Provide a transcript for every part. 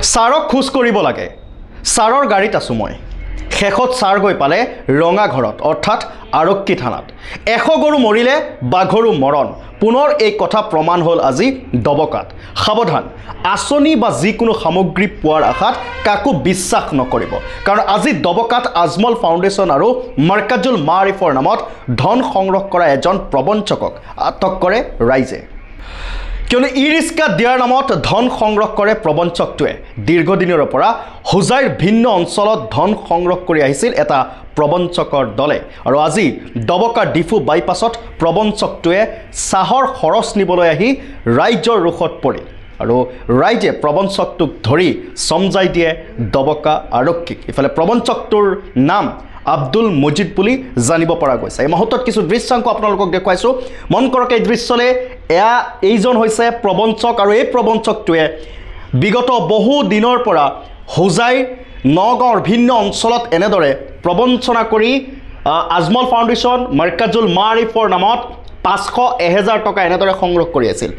ছাৰক খোজ কৰিব লাগে, ছাৰৰ গাড়ীত আছো মই। শেষত ছাৰ গৈ পালে ৰঙা ঘৰত, অৰ্থাৎ আৰক্ষী থানাত। 100 গৰু মৰিলে বাঘৰো মৰণ, পুনৰ এই কথা প্ৰমাণ হ'ল আজি ডবকাত। সাৱধান, আঁচনি বা যিকোনো সামগ্ৰী পোৱাৰ আশাত কাকো বিশ্বাস নকৰিব, কাৰণ আজি ডবকাত আজমল ফাউণ্ডেশ্যন আৰু মাৰ্কাজুল মাৰিফৰ নামত ধন সংগ্ৰহ কৰা এজন প্ৰবঞ্চকক আটক কৰে ৰাইজে। কিয়নো ই ৰিক্সা দিয়াৰ নামত ধন সংগ্ৰহ কৰে প্ৰবঞ্চকটোৱে। দীৰ্ঘদিনৰ পৰা হোজাইৰ ভিন্ন অঞ্চলত ধন সংগ্ৰহ কৰি আহিছিল এটা প্ৰবঞ্চকৰ দলে, আৰু আজি ডবকা ডিফু বাইপাছত প্ৰবঞ্চকটোৱে চাহৰ খৰচ নিবলৈ আহি ৰাইজৰ ৰোষত পৰিল, আৰু ৰাইজে প্ৰবঞ্চকটোক ধৰি চমজাই দিয়ে ডবকা আৰক্ষীক। ইফালে প্ৰবঞ্চকটোৰ নাম আব্দুল মজিদ বুলি জানিব পৰা গৈছে। এই মুহূৰ্তত কিছু দৃশ্যাংশ আপোনালোকক দেখুৱাইছোঁ, মন কৰক এই দৃশ্যলে। এয়া এইজন হৈছে প্ৰবঞ্চক, আৰু এই প্ৰবঞ্চকটোৱে বিগত বহু দিনৰ পৰা হোজাই নগাঁৱৰ ভিন্ন অঞ্চলত এনেদৰে প্ৰবঞ্চনা কৰি আজমল ফাউণ্ডেশ্যন মাৰ্কাজুল মাৰিফৰ নামত 500 1000 টকা এনেদৰে সংগ্ৰহ কৰি আছিল।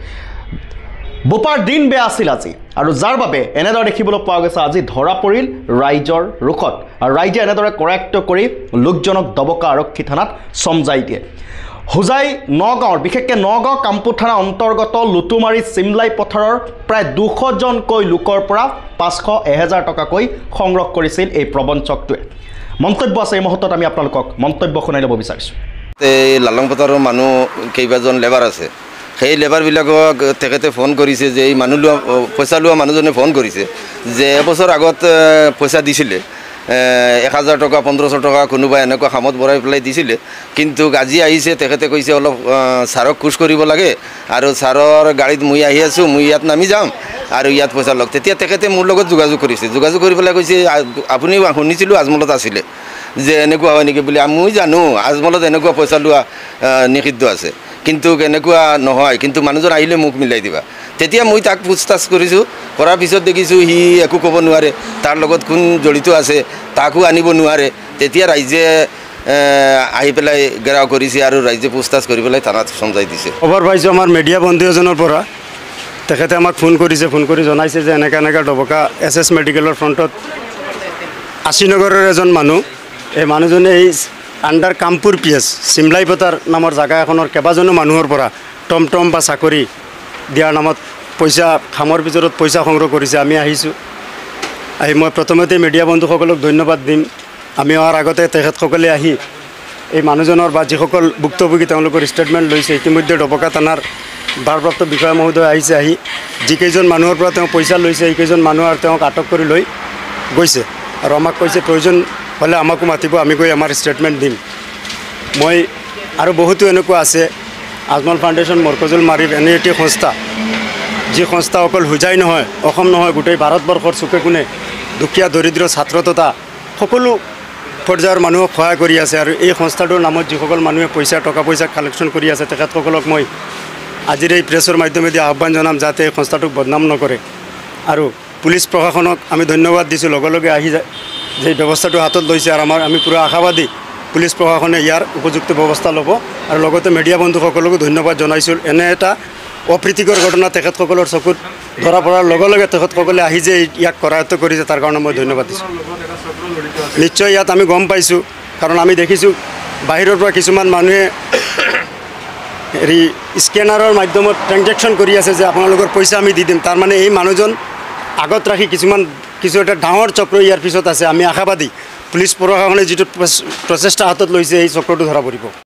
বোপাৰ দিন বেয়া আছিল আজি, আৰু যাৰ বাবে এনেদৰে দেখিবলৈ পোৱা গৈছে আজি ধৰা পৰিল ৰাইজৰ ৰোষত, আৰু ৰাইজে এনেদৰে কৰায়ত্ব কৰি লোকজনক ডবকা আৰক্ষী থানাত চমজাই দিয়ে। হোজাই নগাঁৱৰ বিশেষকৈ নগাঁও কামপুৰ থানা অন্তৰ্গত লুটুমাৰী চিমলাই পথাৰৰ প্ৰায় 200জনকৈ লোকৰ পৰা 500 1000 টকাকৈ সংগ্ৰহ কৰিছিল এই প্ৰবঞ্চকটোৱে। মন্তব্য আছে এই মুহূৰ্তত, আমি আপোনালোকক মন্তব্য শুনাই ল'ব বিচাৰিছোঁ। এই লালং পথাৰৰ মানুহ কেইবাজন লেবাৰ আছে, সেই লেবাৰবিলাকক তেখেতে ফোন কৰিছে যে এই মানুহ লোৱা পইচা লোৱা মানুহজনে ফোন কৰিছে যে এবছৰ আগত পইচা দিছিলে 1000 টকা 1500 টকা কোনোবা এনেকুৱা খামত ভৰাই পেলাই দিছিলে, কিন্তু আজি আহিছে তেখেতে কৈছে অলপ ছাৰক খোজ কৰিব লাগে আৰু ছাৰৰ গাড়ীত মই আহি আছোঁ, মই ইয়াত নামি যাম আৰু ইয়াত পইচা লওক। তেতিয়া তেখেতে মোৰ লগত যোগাযোগ কৰিছে, যোগাযোগ কৰি পেলাই কৈছে আপুনি শুনিছিলোঁ আজমলত আছিলে যে এনেকুৱা হয় নেকি বুলি, মই জানো আজমলত এনেকুৱা পইচা লোৱা নিষিদ্ধ আছে, কিন্তু এনেকুৱা নহয়, কিন্তু মানুহজন আহিলে মোক মিলাই দিবা। তেতিয়া মই তাক পুছতাছ কৰিছোঁ, কৰাৰ পিছত দেখিছোঁ সি একো ক'ব নোৱাৰে, তাৰ লগত কোন জড়িত আছে তাকো আনিব নোৱাৰে। তেতিয়া ৰাইজে আহি পেলাই ঘেৰাও কৰিছে আৰু ৰাইজে পুছতাছ কৰি পেলাই থানাত চমজাই দিছে। খবৰ পাইছোঁ আমাৰ মিডিয়া বন্ধু এজনৰ পৰা, তেখেতে আমাক ফোন কৰিছে, ফোন কৰি জনাইছে যে এনেকুৱা এনেকুৱা ডবকা এছ এছ মেডিকেলৰ ফ্ৰণ্টত আশীনগৰৰ এজন মানুহ, এই মানুহজনে এই আণ্ডাৰ কামপুৰ পি এছ চিমলাইপথাৰ নামৰ জেগা এখনৰ কেইবাজনো মানুহৰ পৰা টমটম বা চাকৰি দিয়াৰ নামত পইচা খামৰ ভিতৰত পইচা সংগ্ৰহ কৰিছে। আমি আহিছোঁ, আহি মই প্ৰথমতে মিডিয়া বন্ধুসকলক ধন্যবাদ দিম। আমি অহাৰ আগতে তেখেতসকলে আহি এই মানুহজনৰ বা যিসকল ভুক্তভোগী তেওঁলোকৰ ষ্টেটমেণ্ট লৈছে। ইতিমধ্যে ডবকা থানাৰ ভাৰপ্ৰাপ্ত বিষয়া মহোদয় আহিছে, আহি যিকেইজন মানুহৰ পৰা তেওঁ পইচা লৈছে সেইকেইজন মানুহ আৰু তেওঁক আটক কৰি লৈ গৈছে, আৰু আমাক কৈছে প্ৰয়োজন হ'লে আমাকো মাতিব, আমি গৈ আমাৰ ষ্টেটমেণ্ট দিম। মই আৰু বহুতো এনেকুৱা আছে, আজমল ফাউণ্ডেশ্যন মৰ্কজুল মাৰিফ এনে এটি সংস্থা, যি সংস্থা অকল হোজাই নহয়, অসম নহয়, গোটেই ভাৰতবৰ্ষৰ চুকে কোণে দুখীয়া দৰিদ্ৰ ছাত্ৰ তথা সকলো পৰ্যায়ৰ মানুহক সহায় কৰি আছে। আৰু এই সংস্থাটোৰ নামত যিসকল মানুহে পইচা টকা পইচা কালেকশ্যন কৰি আছে তেখেতসকলক মই আজিৰ এই প্ৰেছৰ মাধ্যমেদি আহ্বান জনাম যাতে এই সংস্থাটোক বদনাম নকৰে। আৰু পুলিচ প্ৰশাসনক আমি ধন্যবাদ দিছোঁ, লগে লগে আহি যে ব্যৱস্থাটো হাতত লৈছে, আৰু আমি পূৰা আশাবাদী পুলিচ প্ৰশাসনে ইয়াৰ উপযুক্ত ব্যৱস্থা ল'ব। আৰু লগতে মিডিয়া বন্ধুসকলকো ধন্যবাদ জনাইছোঁ, এনে এটা অপ্ৰীতিকৰ ঘটনা তেখেতসকলৰ চকুত ধৰা পৰাৰ লগে লগে তেখেতসকলে আহি যে ইয়াক কৰায়ত্ব কৰিছে তাৰ কাৰণে মই ধন্যবাদ দিছোঁ। নিশ্চয় ইয়াত আমি গম পাইছোঁ, কাৰণ আমি দেখিছোঁ বাহিৰৰ পৰা কিছুমান মানুহে হেৰি স্কেনাৰৰ মাধ্যমত ট্ৰেনজেকশ্যন কৰি আছে যে আপোনালোকৰ পইচা আমি দি দিম, তাৰমানে এই মানুহজন আগত ৰাখি কিছু এটা ডাঙৰ চক্ৰ ইয়াৰ পিছত আছে। আমি আশাবাদী পুলিচ প্ৰশাসনে যিটো প্ৰচেষ্টা হাতত লৈছে এই চক্ৰটো ধৰা পৰিব।